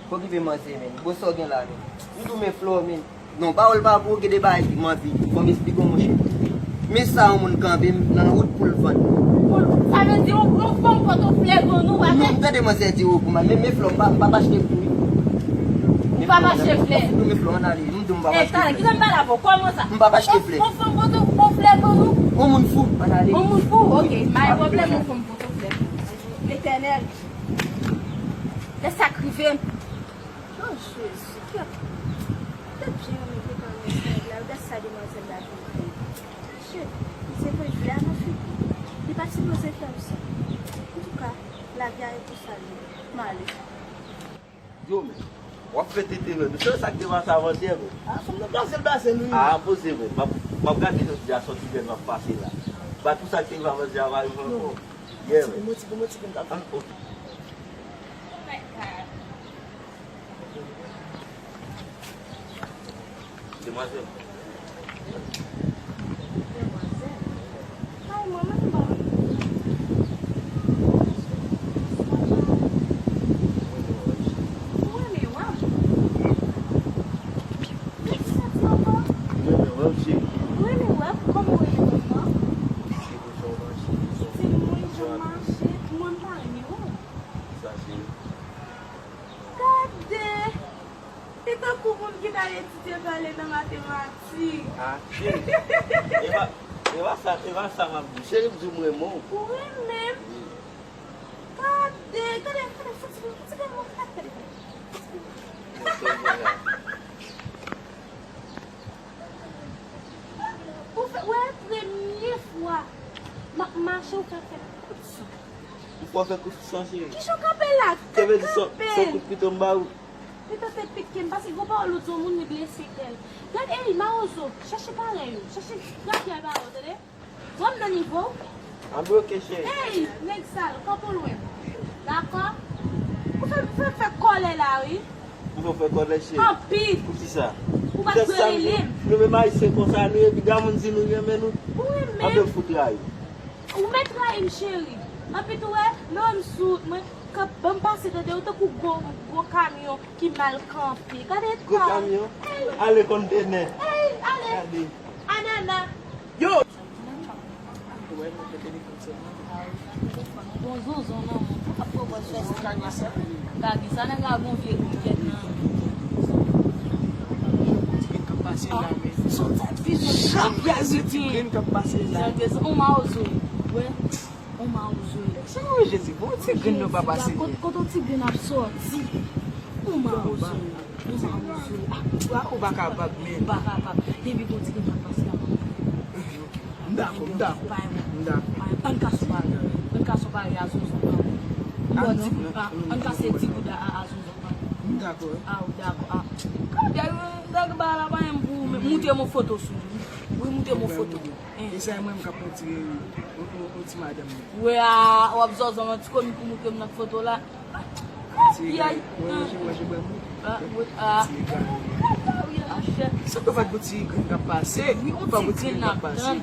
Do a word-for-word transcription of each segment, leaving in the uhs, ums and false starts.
Okipe manzè, men. Bon, sa w gen la, men. M tou men Flò, men. Non, pawòl pa pou gen de bagay ki m anvi. Fò m esplike w, monchè. Men sa yon moun kanpe m nan wout pou l vann. Pou l, sa vle di yon, yon fanm pote yon flè pou nou, pa vre? Non, tande manzè di w pou mwen. Men, men Flò, m pa, m pa achte pou li. Ou pa achte flè? Ou men Flò, ann ale. M di w m pa achte flè. Kite m pale avè w. Kòman sa? M pa achte flè. Yon fanm pote yon flè pou nou? Yon moun fou, ann ale. Yon moun fou? Ok, pa gen pwoblèm, yon fanm pote yon flè pou nou. Letènèl. Lè sa k rive m. Oh, Jezi, kèt. Tèt byen renmen te pran men nèg la, gad sa demwazèl la vin fè. Shit, misye voye flè a nan figi m. Li pa t sipoze fè m sa. Antouka, lavi a e pou sa l ye. M ale. Yo, men, w ap fè tete, men. Nou sonje sa k te pase avantyè, men. Ah, fanm nan blase l blase nou, wi. Ah, poze, men. M ap, m ap gade jodi a sòti jèn m ap pase la. Ba tout sa k te rive avantyè a pa rive ankò. Yeah, men. Moti, moti, moti, moti, moti. Ah, ok. Demwazèl. Demwazèl. Ay, mwen menm, bon. Ou renmen wè m? Sa ki santi ankò? Ou renmen wè m? Kòman ou renmen wè m nan? Timoun, jan m mache, mwen m pa renmen wè w. Gade! Li tankou moun ki t al etidye prale nan matematik. Ah, cheri. E pa, e pa sa, e pa sa m ap di w. Cheri, m di w m renmen w. Ou renmen m? Wi. Gade, gade, gade, fouti, fouti, gade, gade. Ou fè, wè, premye fwa m ap mache, ou fè fè kout san. Ou fè fè kout san, cheri. Kijan w kanpe la? Kenbe di san, san kout pito m ba ou. Li tante pike m, paske gon pawòl ou di yon moun, li blese kè l. Gad, ey, mawozo, chèche parèy ou, chèche grafyay parèy ou, tande? Pran m nan nivo w. An bloke, cheri. Ey, nèg sal, kanpe w lwen. Dakò? Ou fè, fè, fè kòlè la, wi. Ou fè, fè kòlè, cheri. Anpil. Poukisa? Ou pa t dwe rele m. Nou menm Ayisyen konsa nou ye, piga moun di nou renmen nou. Ou renmen m? Anben fout rayi. Ou mèt rayi m, cheri. Anpi tou wè, lè w wè m sou wout mwen, k ap ban m pase, tande, ou tankou gwo, gwo kamyon ki mal kanpe. Gade tan. Gwo kamyon? Ey! Ale kontenè. Ey, ale. Gade. Anana. Yo! Ou wè, mwen fè telefòn sèlman. Bon, zonzon nan men. Ou ap pran bon chèz. Kage sa. Kage sa, nèg la gon vye gouyèt nan. Ti grenn k ap pase la, men. Son tèt vizyon. Chak grenn ti grenn k ap pase la. Yon mawozo. Wè. Yon mawozo. Se mwen, Jezi, bon, ti grenn nou pa pase. Kot, kot yon ti grenn ap sòti? Yon mawozo. Yon mawozo. Ah, ou pa kapab, men. Ou pa kapab. Depi gon ti grenn ap pase la, m ap M dakò, m dakò. M dakò. Ann kase w pa rye. Ann kase w pa rye a zonzon pa w. M ba w di goud a, ann kase di goud a, a, a zonzon pa w. M dakò. A, ou dakò, a. Gade, nèg ba la pa menm pou ou, men moute m yon foto sou li. Wi, moute m yon foto. E sa e mwen m k ap pran ti, yon, yon, yon ti madanm. Wè a, w ap zòzò yon ti komik pou moute m nan foto la. Ti gay, mwen manje, manje bwa mou. Ah, wi, ah. Ti gay. Sa k fè pou ti grenn k ap pase? Wi, yon ti grenn k ap pase.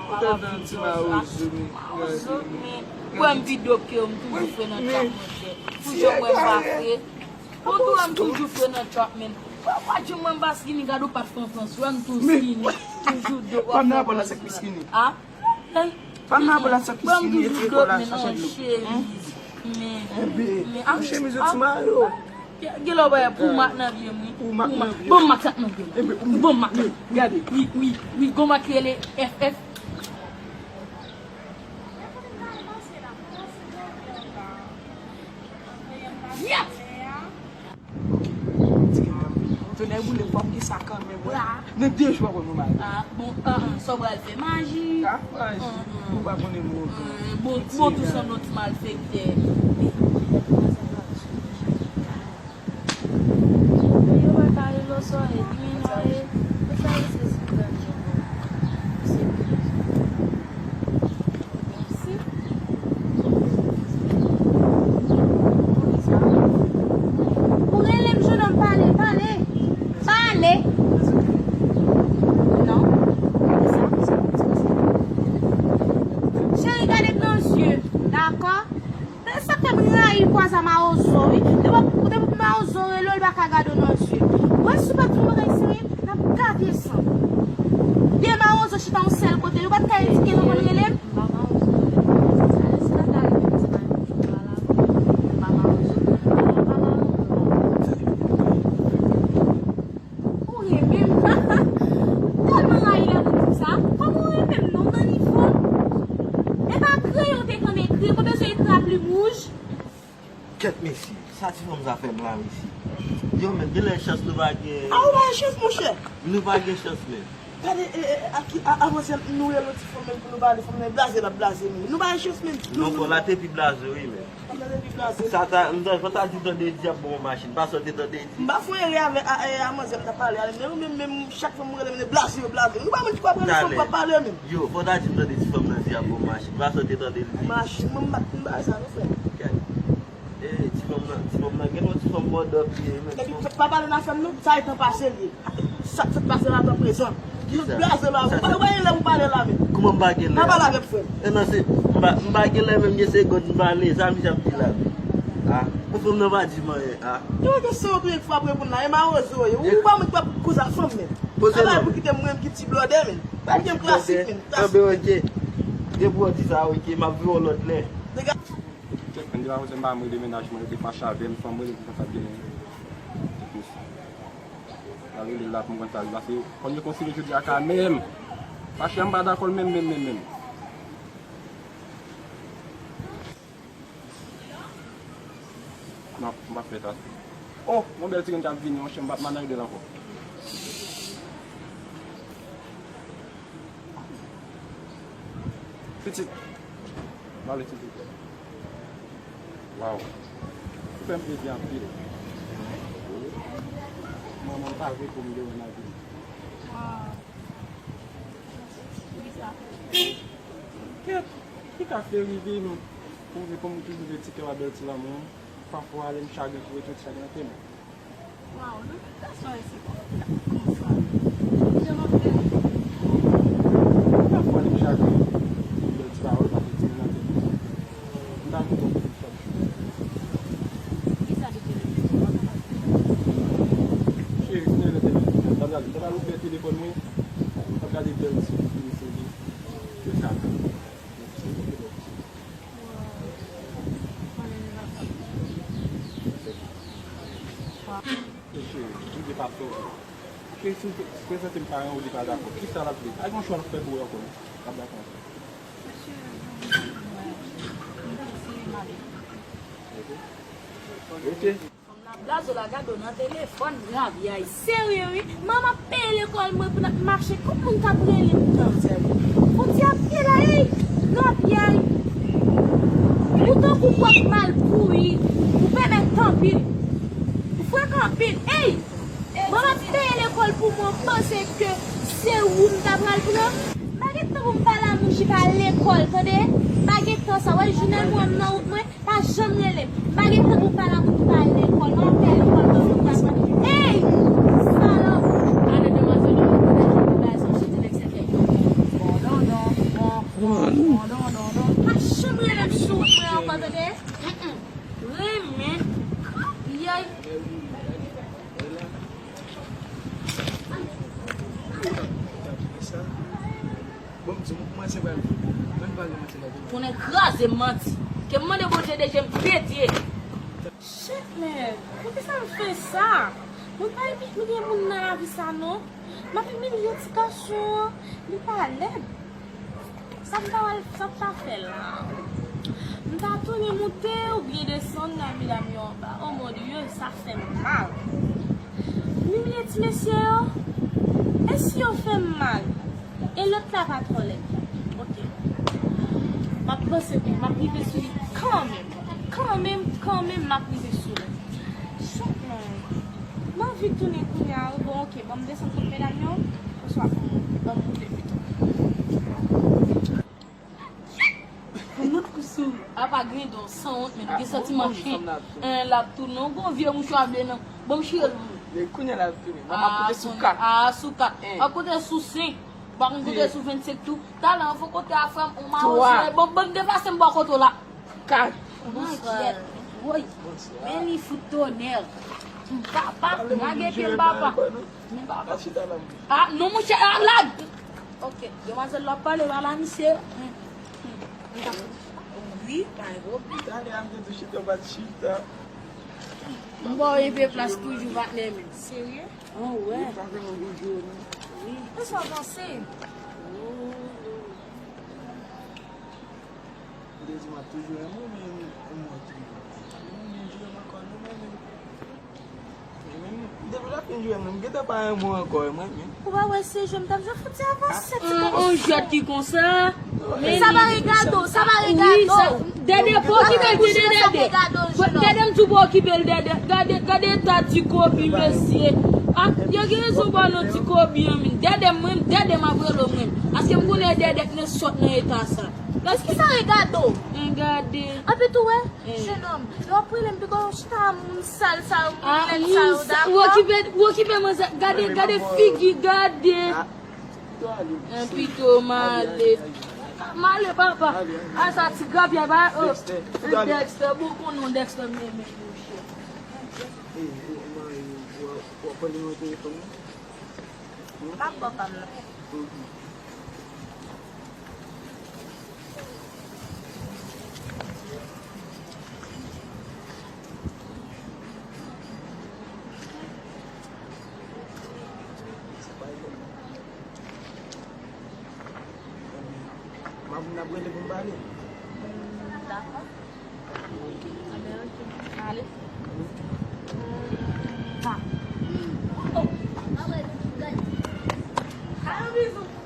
Ou tande ti mawozo, men. Mawozo, men. Ou wè m pi dope ke w, m toujou fre nan trap, monchè. Ou janm wè m pa fre. Ou tou wè m toujou fre nan trap, men. Ou pa janm wè m pa skinny, gade w pa t fè yon Frans, ou wè m tou skinny. Toujou dope, w ap fè Frans. Pa m nan rapò la, sa k pi skinny. Ah? Pa m nan rapò la, sa k pi skinny, e ti kòl la, sa chèn nou. Enben, yon chemiz, yon ti mayo. Gen lè w pa wè pou mak nan pye m, wi. Pou mak nan pye. Bon mak sa k nan pye m. Bon mak. Gade. Wi, wi, wi, gon mak ki rele F F. Yes! Tonè boule, fò m gen sa kanmenm, wi. Nan de jou apre nou marye. Ah, bon, ah, ah, sa w pral fè? Maji? Ah, maji. Ou pa konnen mwen. Bon, bon, tou sanble yon ti malfektè. Yo pa kare lòsòye, li menm la ye. Yo sa rete sou grann jan. Se byen. Mèsi. Ou rele m, jennonm, pale, pale. Pale. Non. Cheri, gade m nan zye, dakò? Sa k fè m rayi Kwaze a mawozo, wi. Depi, depi mawozo rele w, li pa ka gade w nan zye. Ou wè, si w pa t fè bagay serye, n ap gate san. De mawozo chita yon sèl kote, yo pa t ka endike nou konn rele m. Ou renmen m. M tèlman rayi lè moun di m sa. Kòman ou renmen m non, w nan nivo m? E pa kreyon te konn ekri, ou pa bezwen ekri a plim wouj. Kèt mesye, sa ti fanm sa fè m la mesye. Yo men, genlè chans nou pa gen. A ou pa gen chans, monchè. Nou pa gen chans menm. Gade, e, e, a ki, a, avanse nou rele yon ti fanm menm pou nou pale, fanm nan blaze, l ap blaze nou. Nou pa gen chans menm. Non, bon, la te pi blaze, wi, men. Fanm nan te pi blaze. Sa ta, m ta, fò ta di tande di ap bon machin. Pa sa w te tande di. M pa fè yon erè avè, a, e, a manzè m t ap pale a, men ou menm, menm, chak fanm ou rele, men blaze, yo blaze. Nou pa moun ki pa pale, fanm pa pale menm. Yo, fò ta di m tande di fanm nan di ap bon machin. Pa sa w te tande l di. Machin, mwen m pa t konn bagay sa, non, frè. Gade. Ey, ti fanm nan, ti fanm nan gen yon ti fanm mòdòp li ye, men. Epi, pa pale nan afè m non, sa e tan pase l ye. Sa k fèk pase la, tan prezan. Ki blaze la, ou pa, ou pa gen lè pou pale la, men. Kouman m pa gen lè? Pa pale avè m, frè m. E non, se, m pa, m pa gen lè menm, gen segonn m pale, sa misye ap di la, men. A, ou fanm nan pa di m anyen, a. Yo, kesyon yo tou, fwa pou reponn la, e mawozo ye. Ou pa mwen k pa koze a fanm, men. Poze non. Pou kite mwen, m ki ti blòdè, men. Pa gen klasik, men. Anben, oke. Depi w di sa, oke, m ap veye w lòt lè. Dega. Kèt, mwen deja koze m pa mwen de mennaj mwen, yo te fache avè m, fanm mwen, yo te konsa byen. Kèt mesye. Sa rele l la pou mwen sa, li pase, kòm yo konsidere jodi a ka menm. Fache a m pa dakò l menm, menm, menm, menm. Non, m p ap fè sa. Oh, yon bèl ti grenn k ap vini, monchè, m p ap manaj de l ankò. Pitit. Male silvouplè. Waw. Ou fè m plezi anpil. Manman m pa vle pou m deranj lavi m. Waw. Kèt, ki ka fè rive nou? Pou m vle pou m toujou vle ti kè w a bèl ti lanmou. Pafwa, lè m chagren, pou retou ti chagren nan tè m. Waw, men gason isi konsa. Pafwa li chagren, bèl ti pawòl pa fè ti nan tèt. M ta kontan pou chak jou. Cheri, kounye a lè telefòn mwen, m ta pral, m ta pral ouvè telefòn mwen, m t ap gade bèl ti videyo seri de Kaka. Cheri, m te pa fè w. Cheri, si w te prezante m paran w, li pa dakò. Kisa l ap vle? Pa gen yon chwa l ap fè pou ou ankò, non. L ap dakò ansanm. Ok. Fanm nan blaze w la, gade w nan telefòn, rabyay. Serye, wi. Manman peye lekòl mwen pou n ap mache. Kòm moun k ap rele m nan. Fwontyè ap pye la, ey! Rabyay! Ou tankou pòt mal pouri. Ou pèmèt anpil. Ou frekan anpil. Ey! Manman ap peye lekòl pou mwen, w panse ke se ou m ta pral pran? M pa gen tan pou m pale a moun chita lekòl, tande? M pa gen tan sa. Wè, jounen mwen nan wout mwen, pa janm rele m. M pa gen tan pou m pale a moun ki pa al lekòl. M ap peye lekòl pou moun ta pran. Ey! Salòp! Ale demwazèl nan wout mwen, nan bagay sa, se ti nèg sèkèy. Bon, non, non, bon, bon, non, non, non, non. Pa janm rele m sou wout mwen ankò, tande? Mm, mm. Renmen. Yay. Bon, m di, mwen se pral, mwen pral manti la. Konnen kraze m manti. Ke m mande Bondye de je m dedye. Shit, man. Poukisa m fè sa? Mwen pa envite moun nan lavi sa, non. M ap imilye ti gason an. Li pa lèd. Sa m ta wè l, sa m ta fè la? M ta tounen moute oubyen desann nan medam yo anba? Oh mon Dieu, sa fè m mal. M imilye ti mesye yo. E si yo fè m mal? E lòt la pa twò lèd. Ok. M ap panse pou m ap rive sou li kanmenm. Kanmenm, kanmenm, m ap rive sou li. Chak mwen. M anvi tounen kounye a, wi. Bon, ok. Ban m desann kot medam yo. Oswa ban m moute pito. Yon lòt kou sou. Apa Grendon, sanwont, men gen santiman chen. L ap tounen. Ou gon vye mouchwa ble nan. Ban m chire l pou ou. Kounye a l ap tounen. M ap koute sou kat. Ah, sou kat. M ap koute sou senk. M ap koute sou vennsenk tou. Talè an fò kote a frè m, ou mawon sou. Bon, ban m deplase m bò kote w la. Kat. Bonswa. Woy, men li fout tonè. Papa, lage pye l papa. Men papa. Ah, non, monchè, ah, la. Ok, demwazèl la ap pale, pa la, misye. Wi, pa gen pwoblèm. Talè a m te tou chita, w pa t chita. M ba w enpe plas toujou, patnè m. Serye? Anwè. Wi, pa vrèman gwo jou, non. Wi. Kisa w panse? Oh. Ou te di m ap toujou renmen w, men ou mwen toujou. Ou vin jwe m ankò, nou renmen. Men menm, depi l ap fin jwe m, m gentan pa renmen w ankò, mwen menm. Ou pa wè se jwe m t ap jwe, fout se avanse ti kòmanse. Yon jwèt ki konsa. Sa pa regade w, sa pa regade w. Dèdè, pa okipe l, Dèdè, Dèdè. Dèdè, m di w pa okipe l, Dèdè. Gade, gade eta ti kobi, mesye. Ah, yo gen rezon ba non ti kobi an, men. Dèdè, mwen, Dèdè, m ap rele w, mwen. Paske m konnen Dèdè k nan sòt nan eta sa. Kisa regade w? Gade. Anpi tou, wè, jenòm, lè w ap rele m, piko chita moun sal sa yo, moun lèd sa yo, dakò? Ou okipe, ou okipe manzè, gade, gade figi, gade. Pito male. Male, papa. A sa ti grapyay, ba, oh. Dexter, bon, konnen Dexter, men, men, monchè. M ap ba w pa m nan. Mamoun ap rele pou m pale. Dakò. Ale.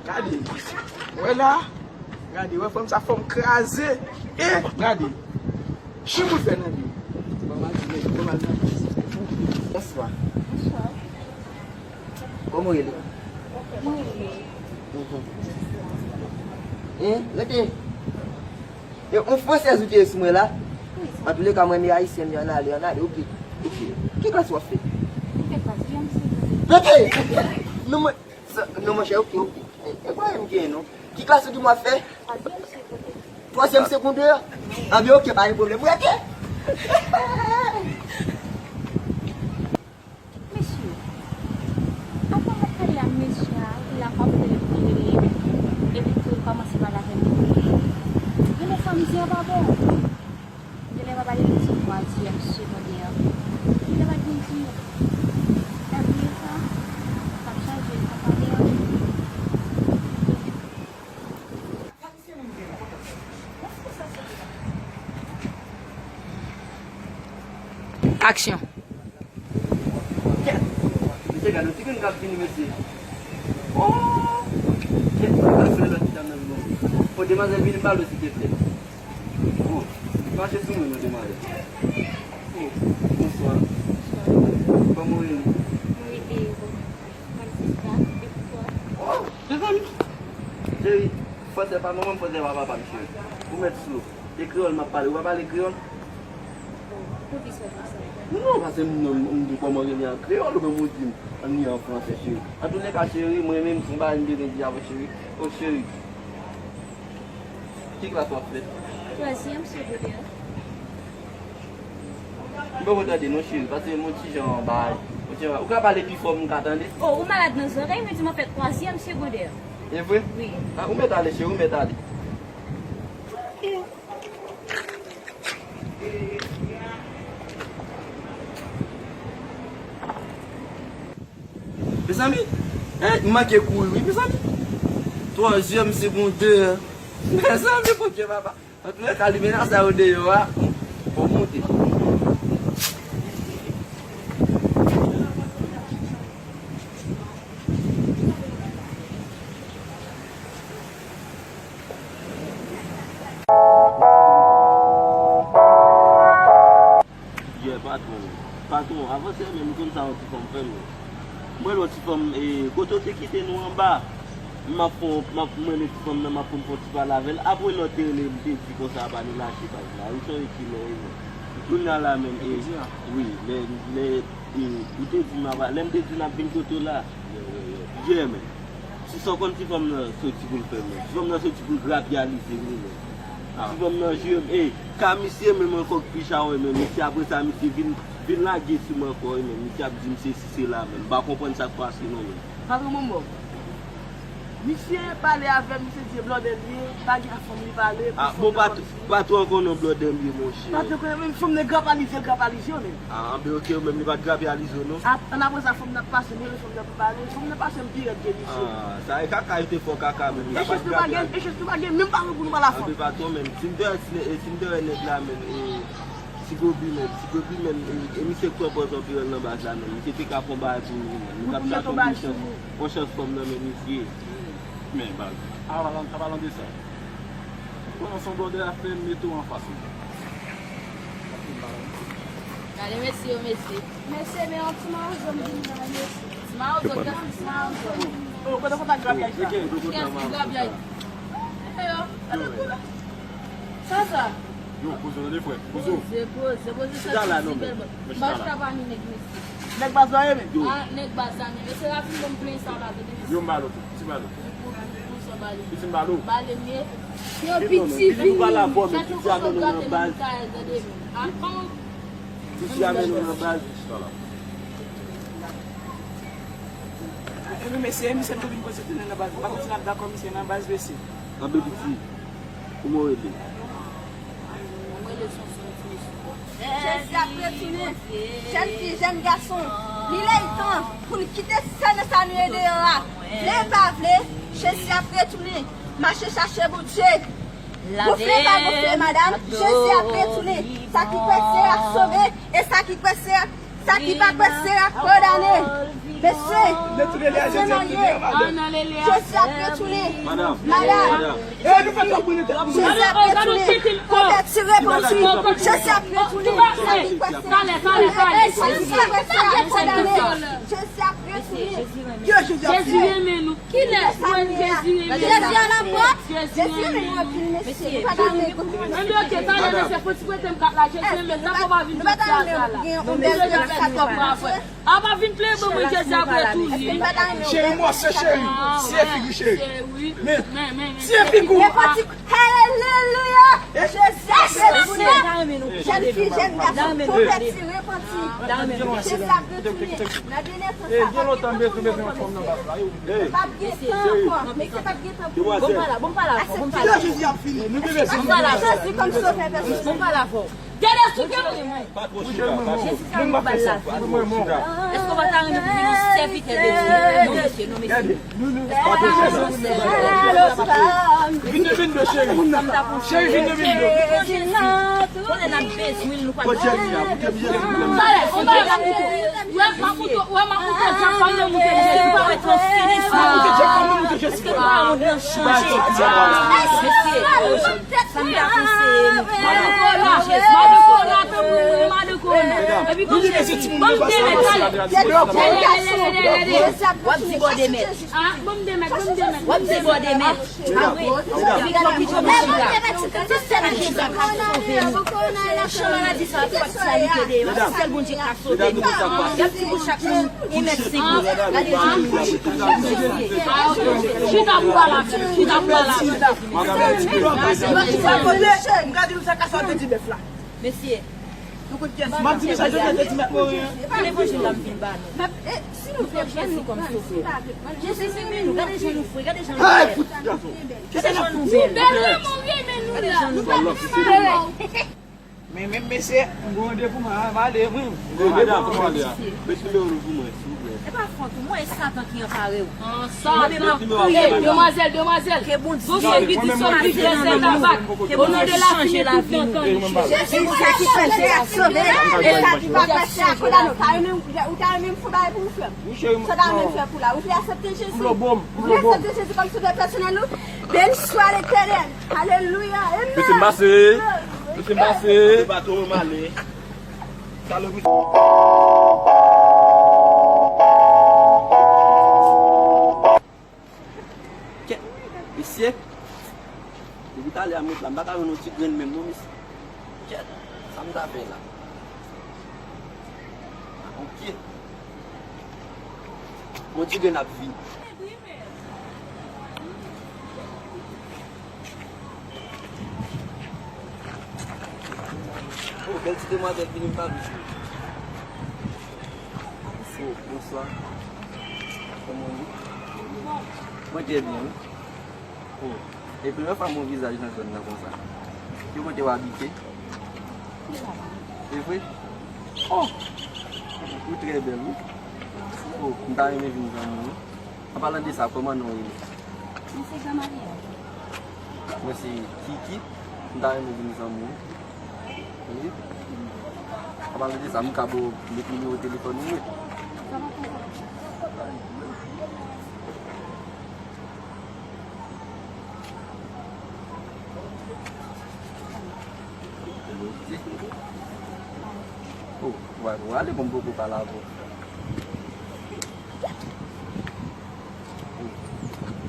Gade. Wè la. Gade, wè fanm sa, fanm kraze. E, gade. Chan pou l fè nan vi. Bon, m al di nèg, bon, m al nan vi. Bonswa. Bonswa. Kòman w rele? Mwen rele. Mhm. Hein? Rete. E yon fransèz ou te ye sou mwen la? Wi, sa. Antouleka, mwen renmen ayisyen, men ann ale, ann ale, oke. Oke. Ki klas w ap fè? Mwen fè twazyèm segonde. Rete! Non, mwen, sa, non, monchè, oke, oke. E, e, pa yon gen, non. Ki klas ou di m w ap fè? Twazyèm segonde. Twazyèm segondè? Anben, oke, pa gen pwoblèm. Rete! Mesye, avan m ap pale ak mesye a, epi l ap ap rele m, rele m, epi tou l kòmanse pale avè m. Gen lè sa m di a pa bon. Gen lè m ap pale, li di twazyèm segondè. Gen lè pa t gen di. Epi sa, sa chanje, sa pale. Aksyon. Kèt! Mesye, gade yon ti grenn k ap vini, mesye. Oh! Kèt, gade lòt ti dam nan vin bon. Oh, demwazèl, vin pale, silteplè. Oh, mache sou mwen non, demwazèl. Oh, bonswa. Bonswa. Kòman w ye? Mwen rete bon. Mwen sista, e pou twa? Oh! Mezanmi! Cheri, fransè pa manman m, fransè pa papa m, cheri. Ou mèt sou. E kreyòl m ap pale, ou pa pale kreyòl? Poukisa w di sa? Non, paske m, m, m di kòman rele an kreyòl, ou menm ou di m, an ni an fransè, cheri. Antouleka, cheri, mwen menm, se yon bagay m te vin di avè w, cheri. O, cheri. Ki klas w ap fè? Twazyèm segondè. M poko tande non, cheri, paske m yon ti jan bagay. Yon ti jan bagay. Ou ka pale pi fò m ka tande? O, ou malad nan zòrèy, mwen di m ap fè twazyèm segondè. E vre? Wi. A, ou mèt ale, cheri, ou mèt ale. Mezanmi, eh, m manke kouri wi, mezanmi. Twazyèm segondè. Mezanmi, Bondye papa. Antouleka, limena sa yo deyò a, fò moute. Yeah, patwon. Patwon, avanse, men m konn sa yon ti fanm fè m. Mwen, yon ti fanm, e, kote w te kite nou anba? M ap fè w, m ap, mwen, yon ti fanm nan, m ap konn fè yon ti pale avè l. Apre lè w te rele, m te di konsa, ba nou lache paj la. Ou sonje ki lè, e, non. Kounye a la menm, e, wi, lè, lè, e, ou te di m ava, lè m te di n ap vin kote w la. Yeah, yeah, yeah. Yeah, men. Si sa w konn ti fanm nan soti pou l fè, men. Ti fanm nan soti pou l grapyalize, wi, men. Ti fanm nan jwe m. Ey, ka misye menm ankò k pi chawe menm. Misye apre sa, misye vin, vin lage sou mwen ankò, wi, menm. Misye ap di m sesi sela, menm. M pa konprann sa k pase non, menm. Patwon Manbo. Misye pale avè m, misye di blòdè l ye, pa gen fanm li pale, ah, bon, pat-, patwon ankò non, blòdè m ye, monchè. Patwon konnen menm fanm nan grapalize, l grapalize yo menm. Ah, anben, oke, yo menm li pa t grapalize yo non. Ap-, ann apre sa, fanm nan ap pase, m rele fanm nan pou pale, fanm nan pase m pi rèd ke misye. Ah, sa e kaka, yo te fè w kaka menm. E chans nou pa gen, e chans nou pa gen, menm pa gen pou nou pale a fanm. Anben, patwon menm, si m te wè, si m te wè nèg la menm, e, Ti Gobi menm, Ti Gobi menm, e, e misye k pran pòz anperè nan baz la menm. Misye te ka fè yon bagay pou nou menm. Nou t ap chache yon chans, yon chans fanm nan men misye. Men, baz, apalan, apalan de sa, ou konnen se yon blòdè a fè m mete w anfas mwen. Gade mesye yo, mesye. Mesye, men yon ti mawozo m vin la, mesye. Ti mawozo, kiyès ki ti mawozo? Oh, kote kontak grabyay sa? Kiyès ki grabyay? Eyo, kote koulè? Sa sa? Yo, poze w tande frè. Poze w. Poze, poze, poze. Chita la non, men. Baz la pa ni nèg mesye. Nèg baz la ye men. Ah, nèg baz la ni. Mesye la fin bon plen sa la tande. Yo, m ba l, ti ba l. Piti m ba l. Piti m ba l. Ba l ye. Yo, piti vini. Sa tou kochon gate nan Mikaèl tande. Ah, kòman? Piti a mennen w nan baz. Epi mesye, misye nou vin koze tounen nan baz. M pa konn si n ap dakò misye nan baz mesye. Anben piti, kòman w rele? Mwen rele Sonson ti mesye. Jezi ap retounen. Jèn fi, jèn gason, li lè l tan pou n kite sène sa nou ye deyò a. Vle pa vle, Jezi ap retounen. Mache chache Bondye. Gonfle pa gonfle, madanm, Jezi ap retounen. Sa ki kwè se ap sove, e sa ki kwè se ap Sa ki pa kwè se ap kondane. Mesye, se nan ye. Jezi ap retounen. Madanm, madanm. Jezi ap retounen. Konvèti, repanti. Jezi ap retounen. Sa ki kwè se ap kondane. Jezi ap retounen. Jezi renmen nou. Kilès mwen Jezi renmen? Jezi a la pòt. Jezi renmen nou anpil, mesye. Nou pa ta renmen. Anben, oke, talè, mesye, fò ti prete m kat la. Jezi renmen m. Tanpri w pa vin fè teyat la. Mesye, fè tèt ou pa frè. A pa vin plede mwen, Jezi ap retounen. Cheri, mwen se cheri. Siye figi cheri. Men, men, men, men. Siye figi w. Alelouya! Jezi ap retounen. Jèn fi, jèn gason, konvèti, repanti. Jezi ap retounen. Nan dènye tan sa, gen lontan m bezwen, bezwen yon fanm nan baz la, wi. P ap gen tan ankò. Mesye, p ap gen tan pou nou. Bon, pa la, bon, pa la, bon, pa la. Jezi ap vini. Nou bezwen Jezi kòm sovè pèsonèl. Bon, pa la, bon. Dede sou ke mwen. Pa twò chita, pa twò. Jezi sa nou ba l lavi. Èske w pa ta renmen pou vin yon sèvitè de Dye? Non, mesye, non, mesye. Èske w pa ta renmen pou vin yon sèvitè de Dye? Vin de, vin de, cheri. Cheri, vin de, vin de. Konnen n ap bezwen l, nou pa bezwen l. Wè, m ap moute, wè, m ap moute, Jack, pa vle moute, mesye. Pa wè transfini sa. Èske nou pa yon nan chanje? Mesye. Sa m ta panse, nou. Madan Kona, madan Kona, tanpri, madan Kona. Epi kòm se mèt, ban m de mèt, ale. W ap di bò de mèt. Ah, ban m de mèt, ban m de mèt. W ap di bò de mèt. Ah, wi. Epi gade ki jan m chita. Se sèl Jezi k ka sove nou. Chan maladi sa, tou pa ti sa li te deyò. Se sèl Bondye k ka sove nou. Y ap di pou chak moun. E mèt senk. Gade jan nou. Chita pou pale avè m. Chita pou pale avè m. Mesye. M ap di mesye Joseph te di mèt Morin an. Levanjil la m vin ba nou. Nou pran Jezi kòm sovè. Jezi renmen nou. Gade jan nou fre. Gade jan nou bèl. Gade jan nou bèl. Gade jan nou bèl. Men, men, mesye, m gen randevou, m a, m ale, wi. M gen randevou, m ale a. Met nimewo nou pou mwen, silvouplè. E pa fòt ou, mwen, e Satan ki anpare w. Satan, priye, demwazèl, demwazèl. Ke Bondye chanje nan nou. O non de la Trinité tout antann. Jezi, sa ki kwè se ap sove, e sa ki pa kwè se ap kondane. Ou ta renmen, ou ta renmen m fè bagay pou ou, frè m? Sa w ta renmen m fè pou la? Ou vle aksepte Jezi? Ou vle aksepte Jezi kòm sovè pèsonèl ou? Beni swa Letènèl. Alelouya. Amen. Mesye m pase. Mesye m pase. Patwon m ale. Salopri. Kèt, mesye. Depi talè a m ret la, m pa ka jwenn yon ti grenn menm non, mesye. Kèt, sa m ta fè la? Ok. Yon ti grenn ap vini. Mesye, Bèl ti demwazèl, vini m pale w, cheri. Oh, bonswa. Kòman w ye? Mwen trè byen, wi. Oh, e premyè fwa m wè w vizaj nan zòn nan konsa. Ki kote w abite? E vre? Oh, ou trè bèl, wi. Oh, m ta renmen vin zanmi w, wi. An palan de sa, kòman non w rele? Mwen se Gamaliel. Mwen se Kiki. M ta renmen vin zanmi w. Wi. An palan de sa, m ka ba w lòt nimewo telefòn ou, wi. Oh, w a, w ale, bon, m poko pale avè w.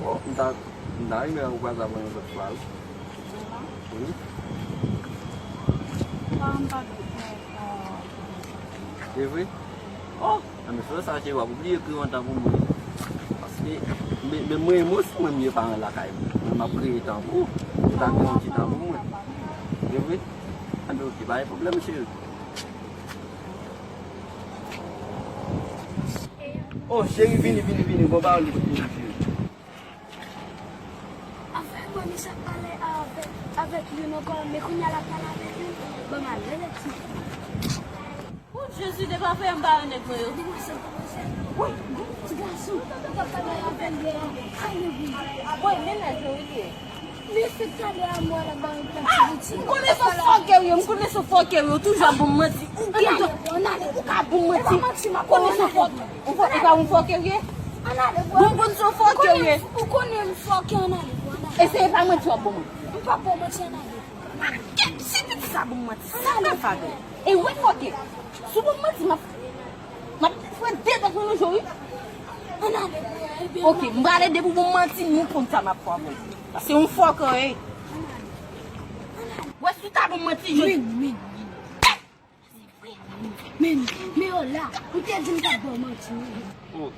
Oh, m ta, m ta renmen ou kwaze avè yon lòt fwa, wi. Wi. E vre? Oh, men fè sa, cheri, w ap bliye kreye yon tan pou mwen. Paske, men, men mwen, mwen osi, mwen, m ye paran lakay mwen. Mwen, m ap kreye tan pou ou. Ou ta gen yon ti tan pou mwen. E vre? Anben, oke, pa gen pwoblèm, cheri. Oh, cheri, vini, vini, vini. Gon pawòl li pou di, cheri. Anfen, mwen, misye ap pale avèk, avèk youn ankò, men kounye a l ap pale avèk youn. Ban m al rele ti. Oh, Jezi, depi afè m pa wè nèg mwen yo. Wi, gon ti gason. Mwen t ap pale avè l yè a. Alelouya. Woy, men nèg yo, wi, li ye. Men se talè a mwen la ba yon pati piti. M konnen se fòkè w ye, m konnen se fòkè w ye, ou toujou ap ban m manti. Ou gen, ou ka ban m manti. M konnen se fòkè. Ou fò-, ou pa yon fòkè w ye? Ann ale, bro. Bon, m konn se fòkè w ye. Ou konnen m fòkè, ann ale, bro, ann ale. E se pa manti w ap ban mwen. M p ap ban w manti, ann ale. A, kèt, si piti sa ban m manti, sa m ap fè avè w? E wè fòkè. Si w ban m manti, m ap, m ap fè de dòt mwen nan je w, wi. Ann ale, bro, ebyen. Oke, m prale depi w ban m manti, nou konn sa m ap fè avè w. Paske yon fòkè w ye. Wè, si w ta ban m manti, jodi. Men, men, men. Men, men yo la, ou te di m t ap ba w manti, wi. Oh.